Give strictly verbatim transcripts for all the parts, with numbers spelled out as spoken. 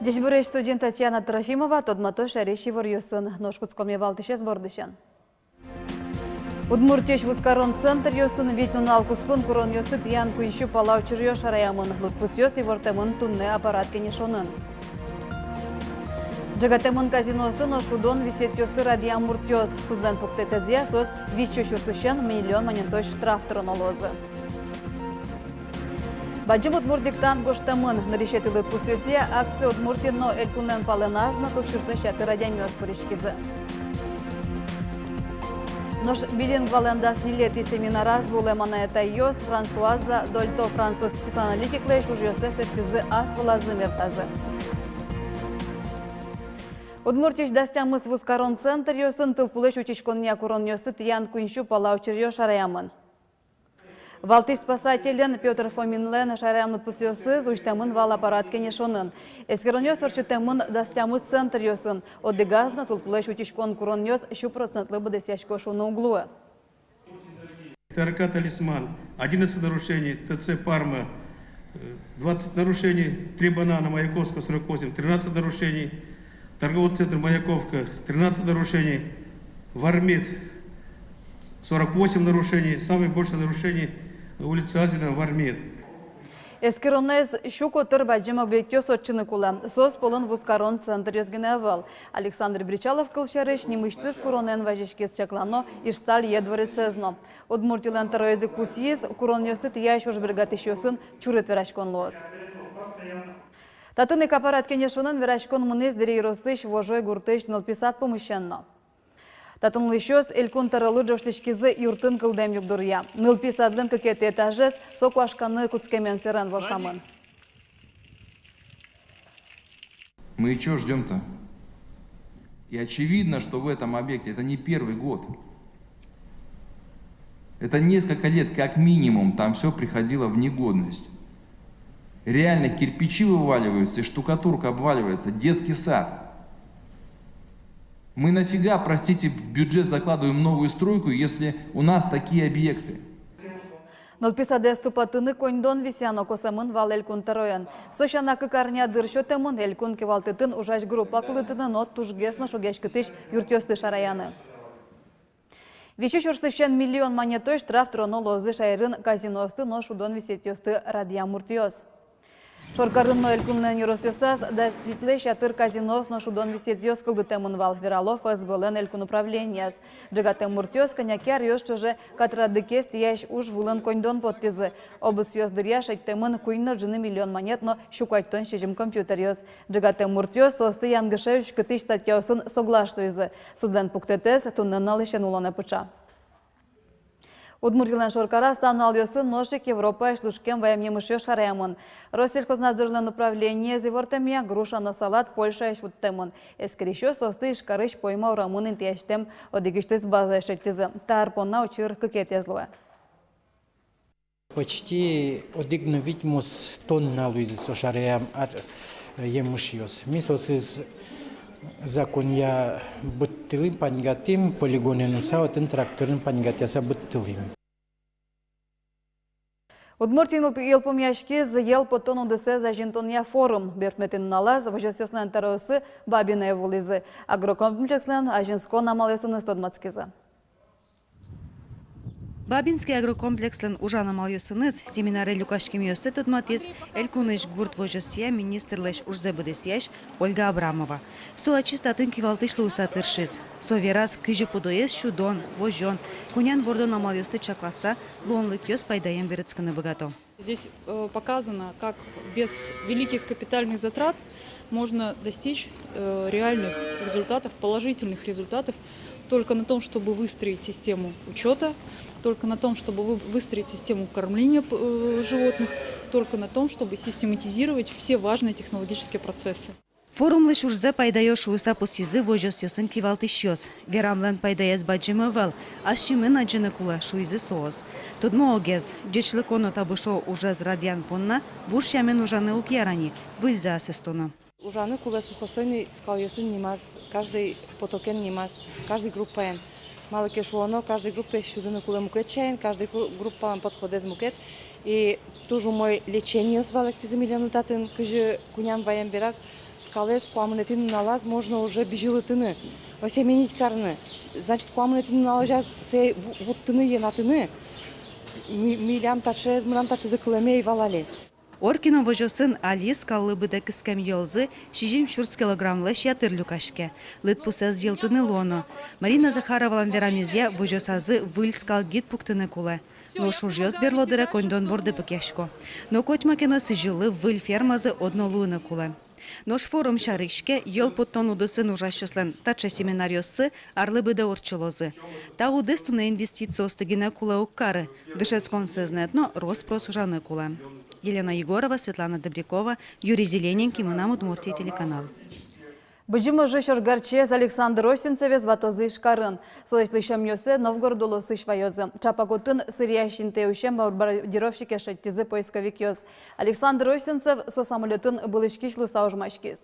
Ӟечбуресь! Студиын Татьяна Трофимова. Тодмато шаерысь иворъёсын. Нош кутскомы валтӥсез бордысен. Удмуртиысь вузкарон центръёсын вить нунал куспын куронъёсты тӥян куинь сю пала учыръёс шараямын. Лыдпусъёс ивортэмын туннэ аппарат кенешонын. Ӝегатэмын казиноосты но шудон висъетъёсты радъям муртъёс. Судлэн пуктэтэзъя, соос вить сю сюрсысен миллион манетозь штраф тыроно луозы. Бадӟым удмурт диктант гожтэмын. Нырысетӥ лыдпусъёсъя акцие Удмуртиын но элькунлэн палэназ но кык сюрслэсь ятыр адямиос пыриськизы. Нош билингвалэн дас ньылетӥ семинараз вуылэм анай-атайёс Франсуаза Дольто француз психоаналитиклэсь ужъёссэ сэрттӥзы, ас вылазы мертазы. Удмуртиысь дас тямыс вузкарон центръёсын тылпулэсь утиськонъя куронъёсты тӥян куинь сю пала учыръёс шараямын. Валтӥсь спасателен Пётр Фоминлэн шараям лыдпусъёсыз усьтэмын вал аппарат кенешонын. Эскеронъёс ортчытэмын дас тямыс центръёсын. Одӥгаз но тылпулэсь утиськон куронъёс сю процентлы быдэсъясько шуыны уг луы. ТРК «Талисман» — одиннадцать нарушений, ТЦ «Парма» — э, двадцать нарушений, «Три банана» — Маяковского, сорок восемь — тринадцать нарушений, торговый центр «Маяковка» — тринадцать нарушений, «Вармит» — сорок восемь нарушений, самое большое нарушение — улица Азина, «Вармит». Эскеронэз сю котыр бадӟым объектъёс ортчыны кулэ. Соос пӧлын вузкарон центръёс гинэ ӧвӧл. Александр Бречалов кылсярысь, нимысьтыз куронэн вазиськиз чаклано Ижсталь йӧ дворецез но. Удмуртилэн тӧроез ик пусйиз, куронъёсты тӥясь ужбергатӥсьёсын чурыт вераськон луоз. Татын ик аппарат кенешонын вераськон мынӥз Дэри ёросысь Вожой гуртысь нылпи сад пумысен но. Татын улӥсьёс Элькун тӧролы ӝожтӥськизы юртын кылдэм югдуръя. Нылпи садлэн кыкетӥ этажез со куашканы кутскемен сэрен ворсамын. Мы и чё ждём-то? И очевидно, что в этом объекте это не первый год. Это несколько лет, как минимум, там всё приходило в негодность. Реально кирпичи вываливаются, и штукатурка обваливается, детский сад. Мы нафига, простите, в бюджет закладываем новую стройку, если у нас такие объекты? Нылпи садэз тупатыны коньдон висъяно косэмын вал Элькун тӧроен. Со сяна, кык арня дыр сётэмын Элькун кивалтэтын ужась группа кылдытыны но тужгес но шугъяськытӥсь юртъёсты шараяны. Вить сю сюрслэсь миллион манетозь штраф тыроно луозы шаерын казиноосты но шудон висъетъёсты радъям муртъёс. Шоркарын но Элькунлэн ёросъёсаз дас витьлэсь ятыр казиноос но шудон висъетъёс кылдытэмын вал, верало ФСБ-лэн Элькун управлениез. Ӝегатэм муртъёс кӧня ке аръёс ӵоже катрадлыкез тӥясь уж вылын коньдон поттӥзы. Обысъёс дыръя шедьтэмын куинь но ӝыны миллион манет но сю куатьтон сизьым компьютеръёс. Ӝегатэм муртъёс соосты янгыше учкытӥсь статьяосын соглаш луизы. Судлэн пуктэтэз туннэ нуналысен улонэ пыӵа. Удмуртилэн шоркараз та нуналъёсы нош ик Европаысь лушкем ваем емышъёс шараямын. Россельхознадзорлэн управлениез ивортэмъя, груша но салат Польшаысь вуттэмын. Эскерисьёс соосты Ижкарысь Пойма урамын интыясьтэм одӥгысьтыз базае шедьтӥзы. Та ар понна учыр кыкетӥез луэ. Почти одӥг но витьмос тонна луизы со шараям ар-, емышъёс. Ми соосыз законъя быдтылӥм, паньгатӥм, полигонэ нуыса, отын тракторен паньгатъяса быдтылӥм. Удмуртиын йылпумъяськиз йӧл поттон удысэз азинтонъя форум. Берпуметӥ нуналаз возёсъёслэн тӧрооссы Бабинае вуылӥзы. Агрокомплекслэн азинскон амалъёсыныз тодматскизы. Бабинский агрокомплекслэн ужан амалъёсыныз семинаре люкаськемъёссэ тодматӥз Элькунысь гурт возёсъя министрлэсь ужзэ быдэсъясь Ольга Абрамова. Со ачиз татын кивалтӥсь луыса тыршиз. Со вераз, кызьы пудоез сюдон, возён, кунян вордон амалъёсты чакласа, луонлыкъёс пайдаен берытскыны быгато. Здесь, э, показано, как без великих капитальных затрат можно достичь, э, реальных результатов, положительных результатов только на том, чтобы выстроить систему учёта, только на том, чтобы вы-, выстроить систему кормления, э, животных, только на том, чтобы систематизировать все важные технологические процессы. Форумлэсь ужзэ пайдаё шуыса пусйизы возёсъёсын кивалтӥсьёс. Веранлэн пайдаез бадӟым ӧвӧл, ас сямен адӟыны кулэ, шуизы соос. Тодмо огез, ӟечлыко но табышо ужез радъян понна вуж сямен ужаны уг яра ни, выльзэ асэстоно. Ужаны кулэ сухостойный скалъёсын нимаз, каждый потокен нимаз, каждый группаен. Малы ке шуоно, каждый группаез сюдыны кулэ мукет сямен, каждый ку-, группалэн подходэз мукет. И туж умой лечениос валэктӥзы милемлы татын, кызьы кунян ваем бераз, скалэз куамынэтӥ нуналаз можно уже бызьылытыны, осеменить карыны. Значит, куамынэтӥ нуналозяз сое ву-, вуттыны, йӧнатыны. Ми-, милям таӵеез, мынам таӵезэ кылэме ӧй вал али. Оркино возёсын али скаллы быдэ кыскем йӧлзы сизьым сюрс килограммлэсь ятыр люкаське. Лыдпусэз йылтыны луоно. Марина Захаровалэн верамезъя, возёсазы выль скал гид пуктыны кулэ. Нош ужъёс берло дыре коньдон борды пыкъясько. Но котьма ке но сӥзьыллы выль фермазы одно луыны кулэ. Нош форум сярысь ке, йӧл поттон удысын ужасьёслэн таӵе семинаръёссы арлы быдэ ортчылозы. Та удыс туннэ инвестициосты гинэ кулэ уг кары, дышетсконсэз но рос-прос ужаны кулэ. Елена Егорова, Светлана Добрякова, Юрий Зелененький, «Мынам Удмуртие» телеканал. Быдӟым ожысь ожгарчиез Александр Осинцевез ватозы Ижкарын. Солэсь лысьӧмъёссэ Новгород улосысь ваёзы. Чапак отын сыръясь интые усем бомбардировщикез шедьтӥзы поисковикъёс. Александр Осинцев со самолётын ыбылӥськись луыса ожмаськиз.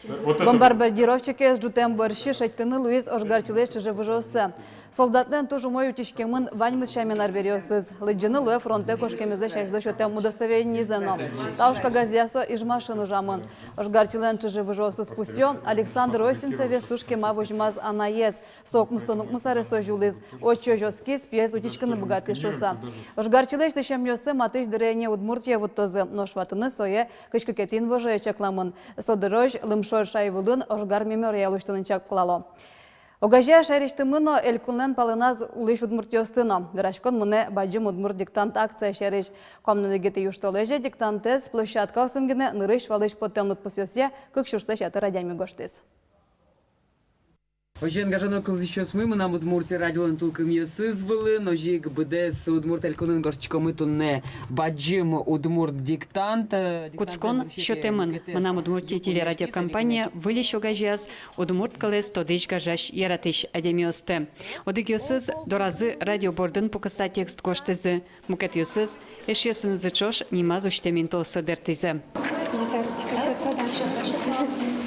Бомбардировщикез ӝутэм бӧрсьы шедьтыны луиз ожгарчилэсь чыжы-выжыоссэ. Солдатлэн туж умой утиськемын ваньмыз сямен арбериосыз. Лыдӟыны луэ фронтэ кошкемезлэсь азьло сётэм удостоверенизэ но. Та уж кагазъя со Ижмашын ужамын. Ожгарчилэн чыжы-выжыосыз пусъё: Александр Осинцевез туж кема возьмаз анаез. Со укмыстон укмыс аресозь улӥз. Отчы озь оскиз, пиез утиськыны быгатӥз шуыса. Ожгарчилэсь лысьӧмъёссэ матысь дыре ини Удмуртие вуттозы, нош ватыны сое кызь кыкетӥ инвожое чакламын. Со дырозь лымшор шайвылын ожгар мемориал усьтыны чаклало. Огазея шаерысьтымы но, элькунлэн палэназ улӥсь удмуртъёсты но. Вераськон мынэ «Бадӟым удмурт диктант» акция сярысь. Куамын одӥгетӥ южтолэзе диктантэз площадкаосын гинэ нырысь валысь потэм лыдпусъёсъя кык сюрслэсь ятыр адями гожтӥз. Озьыен, гажано кылзӥсьёсмы, «Мынам Удмуртие» радиолэн тулкымъёсыз вылын. Озьы ик быдэс Удмурт Элькунын гожтӥськомы туннэ «Бадӟым удмурт диктант». Кутскон сётэмын. «Мынам Удмуртие» телерадиокомпания выльысь огазеяз удмурт кылэз тодӥсь, гажась, яратӥсь адямиосты. Одӥгъёсыз доразы радио бордын пукыса текст гожтӥзы. Мукетъёсыз эшъёсынызы ӵош нимаз усьтэм интыоссы дыртӥзы.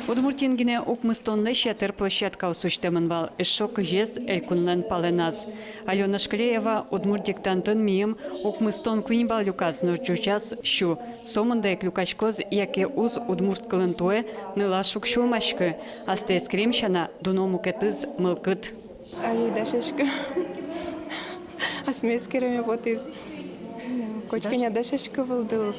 Удмуртиын гинэ укмыстонлэсь ятыр площадкаос усьтэмын вал, эшшо кызез элькунлэн палэназ. Алёна Шкляева «Удмурт диктантын» мийым укмыстон куинь балл люказ, нош ӟучаз сю. Сомында ик люкаськоз яке уз удмурт кылын туэ нылаш уг сюлмаськы. Астэ эскерем сяна, дуно мукетыз — мылкыд. Ай, дасясько. Асме эскереме потӥз. Котькуня дасясько вылды.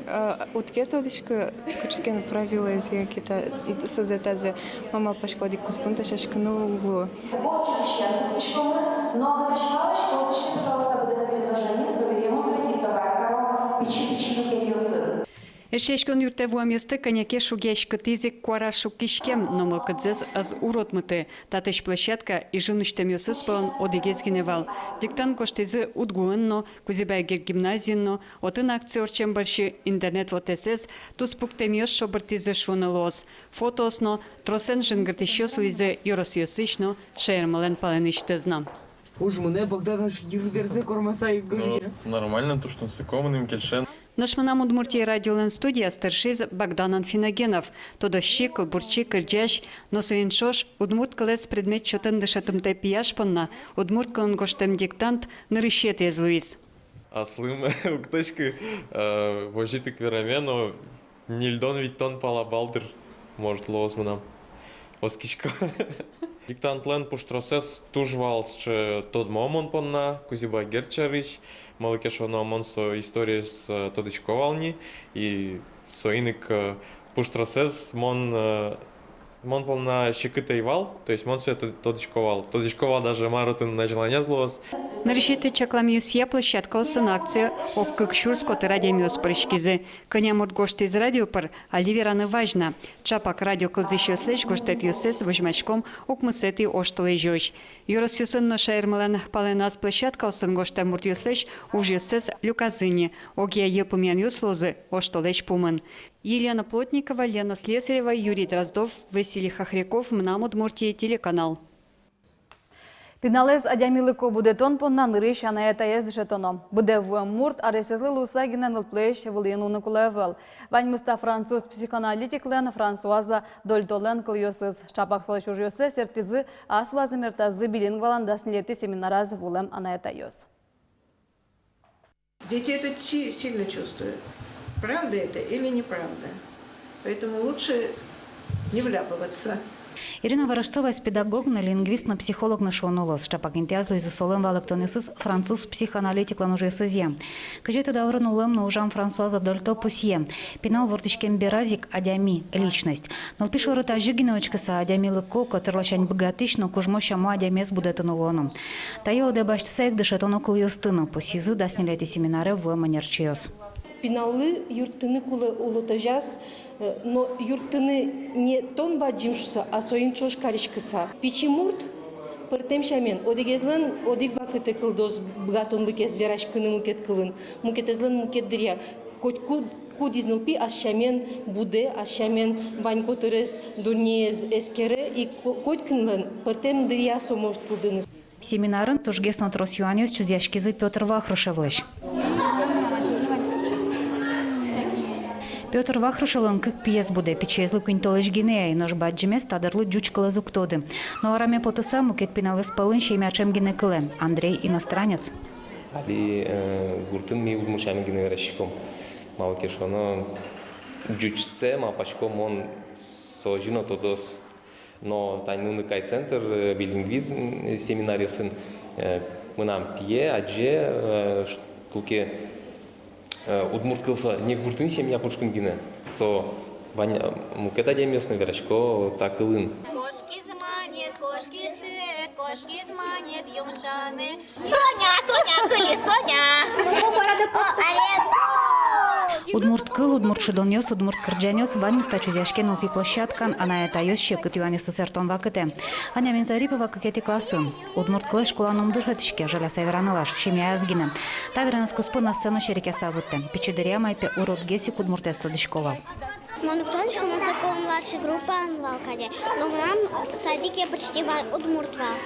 А, уд ке тодӥськы кыӵе ке но правилоез яке та, созэ-тазэ, мама пасько, одӥг куспын дасяськыны уг луы. Гол чырысен кутскиськомы, но нырысь валысь, пожалуйста, быдэс предложениез выберем, диктовать каром пичи-пичи люкетъёсын. Эшъяськон юртэ вуэмъёсты кӧня ке шугъяськытӥз ик куара шуккиськем, но мылкыдзэс ӧз уродмыты. Татысь площадка Ижын усьтэмъёсыз пӧлын одӥгез гинэ вал. Диктант гожтӥзы УдГУын но, Кузебай Герд гимназиын но. Отын акция ортчем бӧрсьы интернет вотэсэз туспуктэмъёс шобыртӥзы шуыны луоз. Фотоос но, тросэн жингыртӥсьёс луизы ёросъёсысь но, шаермылэн палэнысьтыз но. Уж мынэ, Богдан нош йыр берзэ кормаса ик гожъя. Ну, нормально, туж тунсыко, мыным кельше. Нош «Мынам Удмуртие» радиолэн студияз тыршиз Богдан Анфиногенов. Тодосчи, кылбурчи, кырӟась, но соин ӵош удмурт кылэз предмет чотын дышетымтэ пияш понна удмурт кылын гожтэм диктант нырысетӥез луиз. Аслым уг тодӥськы, э, возьыт ик вераме, но ньыльдон-витьтон пала балл, дыр, может, луоз мынам. Оскисько. Диктантлэн пуштросэз туж вал сыӵе тодмо мон понна Кузебай Герд сярысь, малы ке шуоно, мон со историез, э, тодӥсько вал ни, и соин ик, э, пуштросэз мон, э, мон понна секыт ӧй вал, то есть мон сое тод-, тодӥсько вал. Тодӥсько вал даже, мар отын азьланяз луоз. Нырысетӥ чакламъёсъя, площадкаосын акция ог кык сюрс котыр адямиос пыриськизы. Кӧня мурт гожтӥз радио пыр, али вераны вазь на. Чапак радио кылзӥсьёслэсь гожтэтъёссэс возьмаськом укмысэтӥ оштолэзёзь. Ёросъёсын но шаермылэн палэназ площадкаосын гожтэм муртъёслэсь ужъёссэс люказы ни. Огъя йылпумъянъёс луозы оштолэзь пумын. Елена Плотникова, Лена Слесарева, Юрий Дроздов, Василий Хохряков, «Мынам Удмуртие» телеканал. Пиналэз адямилыко будэтон понна нырысь анай-атаез дышетоно. Быдэ вуэм мурт аресэзлы луыса гинэ нылпилэсь вылӥын луыны кулэ ӧвӧл. Ваньмыз та француз психоаналитиклэн Франсуаза Дольтолэн кылъёсыз. Чапак солэсь ужъёссэ сэрттӥзы ас вылазы мертазы билингвалэн дас ньылетӥ семинараз вуэм анай-атайёс. Дети это чи-, сильно чувствуют. Правда это или неправда? Поэтому лучше не вляпываться. Ирина Ворожцова педагог но, лингвист но, психолог но шуыны луоз. Чапак интыяз луизы солэн валэктонъёсыз француз психоаналитиклэн ужъёсызъя. Кызетӥ даурын улэм но ужам Франсуаза Дольто пусъе: пинал вордӥськем бераз ик адями, личность. Нылпи шоры тазьы гинэ учкыса, адямилыко, котыр ласянь быгатӥсь но кужмо сямо адямиез будэтыны луоно. Тае одӥг басьтыса ик дышетоно кылъёсты но, пусйизы дас ньылетӥ семинаре вуэм ӧнерчиос. Пиналлы юрттыны кулэ улытозяз, э, но юрттыны не тон бадӟым шуыса, а соин ӵош кариськыса. Пичи мурт пӧртэм сямен, одӥгезлэн одӥг вакытэ кылдоз быгатонлыкез вераськыны мукет кылын, мукетэзлэн мукет дыръя. Котькуд, кудӥз нылпи ас сямен будэ, ас сямен вань котырез, дуннеез эскере, и ко-, котькинлэн пӧртэм дыръя со может кылдыны. Семинарын тужгес но трос юанъёс чузъяськизы Пётр Вахрушевлэсь. Пётр Вахрушевлэн кык пиез будэ, пичиезлы куинь толэзь гинэ ай, нош бадӟымез та дырлы ӟуч кылэз уг тоды. Но араме потыса, мукет пиналъёс пӧлын семья ӵем гинэ кылэ. Андрей иностранец. Али, э, гуртын ми удмурт сямен гинэ вераськиськом. Малы ке шуоно, ӟучсэ, малпасько, мон со озьы но тодоз. Но тани «Нуныкай» центр, э, билингвизм, э, семинаръёсын, э, мынам пие, адӟе, э, ш-, куке, э, удмурт кыл со не гуртын семья пушкын гинэ, со вань, э, мукет адямиос но верасько та кылын. Кошкиз манет, кошкиз кык, кошкиз манет юмшаны. Соня, Соня, кыли, Соня. Удмурт кыл, удмурт шудонъёс, удмурт кырӟанъёс — ваньмыз та чузъяське нылпи площадкаын анай-атайёс секыт юанъёсты сэрттон вакытэ. Аня Минзарипова кыкетӥ классын. Удмурт кылэз школаын ум дышетӥське, жаляса вераны луоз, семьяяз гинэ. Та веранэз куспын ассэ но серекъяса вуттэ. Пичи дыръя мае пе уродгес ик удмуртэз тодӥсько вал. Мон уг тодӥськы, мон соку младший группаын вал кадь, но мынам садике почти вань удмурт вал.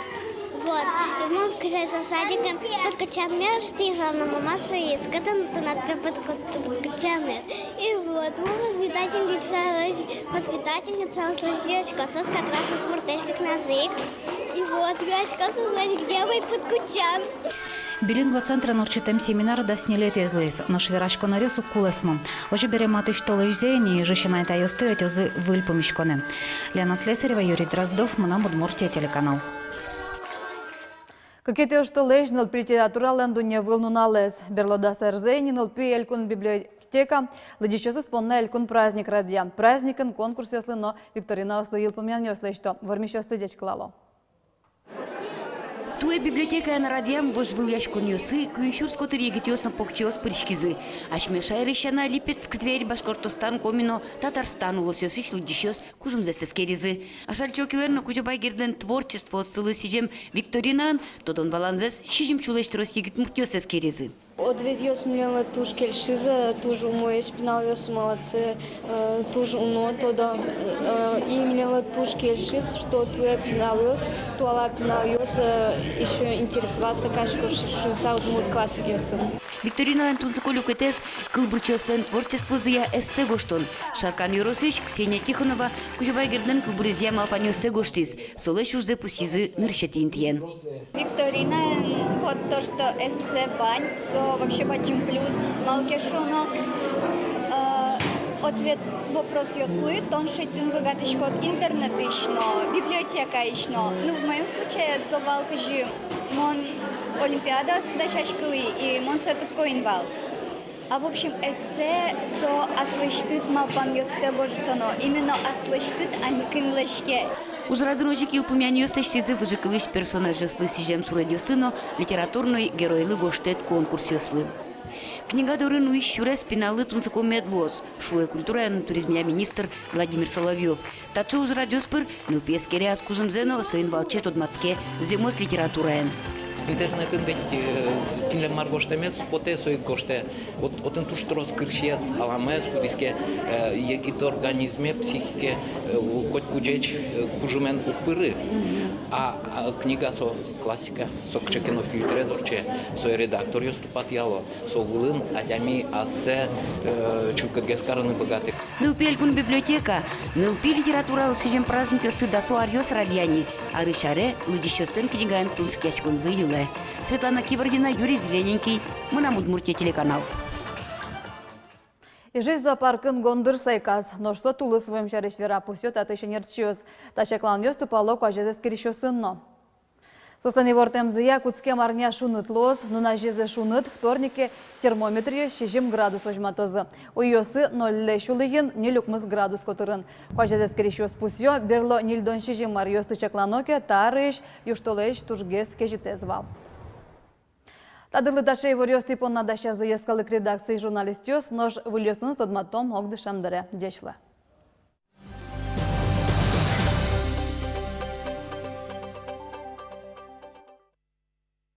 Вот. И мон кыӵе ке садикын пыдкутчанме ыстӥ вал, но мама шуиз: кытын тынад пе пыдку-, пыдкутчанэд. И вот. Мон воспитательница, воспитательница, услышала, что как раз удмуртэсь кыкназы ик. И вот, я сказала, где мой пыдкутчан. Билингва центрын ортчытэм семинар дас ньылетӥез луиз, нош вераськон ӧръёс уг кулэсмы. Озьы бере матысь толэзьзэ ини Ижысь анай-атайёсты ӧтёзы выль пумиськонэ. Лена Слесарева, Юрий Дроздов, «Мынам Удмуртие» телеканал. Кыкетӥ оштолэзь — нылпи литературалэн дунневыл нуналэз. Берло дас арзэ ини нылпи элькун библиотека лыдӟисьёсыз понна элькун праздник радъя. Праздникын конкурсъёслы но викторинаослы йылпумъянъёс лэсьто, вормисьёсты ӟечкылало. Туэ библиотекаын радъям вожвылъяськонъёсы куинь сюрс котыр егитъёс но покчиос пыриськизы. Асьме шаерысь сяна, Липецк, Тверь, Башкортостан, Коми но Татарстан улосъёсысь лыдӟисьёс кужымзэс эскеризы. Ашальчи Окилэн но Кузебай Гердлэн творчествооссылы сӥзем викторинаын тодон-валанзэс сизьым сюлэсь трос егит муртъёс эскеризы. Ответъёс милемлы туж кельшизы, туж умоесь, пиналъёс молодцы, э, туж уно тодо, э, и милемлы туж кельшиз, что туэ пиналъёс, туала пиналъёс, э, ещё интересоваться карисько шу-, шуыса удмурт классъёсын. Викториналэн тунсыко люкетэз — кылбурчиослэн творчествозыя эссе гожтон. Шаркан ёросысь Ксения Тихонова Кузебай Гердлэн кылбурезъя малпанъёссэ гожтӥз, солэсь ужзэ пусйизы нырысетӥ интыен. Викторинаын вот то, что эссе вань, со вообще бадӟым плюс. Малы ке шуоно, э, ответ вопросъёслы тон шедьтыны быгатӥськод интернетысь но, библиотекаысь но. Ну, в моём случае, со вал кызьы: мон олимпиадаосы дасяськылӥ, и мон сое тодӥсько ини вал. А в общем, эссе — со аслэсьтыд малпанъёстэ гожтоно, именно аслэсьтыд, а не кинлэсь ке. Ужрадын озьы ик йылпумъянъёс лэсьтӥзы выжыкылысь персонажъёслы сӥзем суредъёслы но литературной геройлы гожтэт конкурсъёслы. Книга доры нуись сюрес пиналлы тунсыко мед луоз, шуэ культурая но туризмъя министр Владимир Соловьёв. Таӵе ужрадъёс пыр нылпи эскере ас кужымзэ но, соин валче тодматске зэмос литератураен. Интернетын ведь, э, Кинлэн мар гожтэмез потэ, со ик гожтэ. Вот отын туж трос кырсиез, аламаез, кудӥз ке, э, егит организме, психике, э, у-, котьку ӟеч, э, кужымен уг пыры. А, а книга со классика, со кыӵе ке но фильтрез ортче, сое редакторъёс тупатъяло, со вылын адями ассэ, э, чылкытгес карыны быгатэ. Нылпи элькун библиотека нылпи литературалы сӥзем праздникъёсты дасо аръёс радъя ни. Арысь аре лыдӟисьёслэн книгаен тунсыкъяськонзы йылэ. Светлана Кибардина, Юрий Зелененький, «Мынам Удмуртие» телеканал. Ижысь зоопаркын гондыр сайказ, нош со тулыс вуэм сярысь вера, пусъё татысь ӧнерчиос. Та чакланъёс тупало куазез эскерисьёсын но. Соослэн ивортэмзыя, кутскем арня шуныт луоз, нуназезэ шуныт, вторнике термометръёс сизьым градус возьматозы. Уйёсы нольлэсь улӥын, ньыль-укмыс градус котырын. Куазез эскерисьёс пусъё, берло ньыльдон сизьым аръёсты чаклано ке, та арысь южтолэзь тужгес кезьытэз вал. Та дырлы таӵе иворъёс тӥ понна дасязы йӧскалык редакциысь журналистъёс, нош выльёсыныз тодматом огдышем дыре. Ӟеч луэ.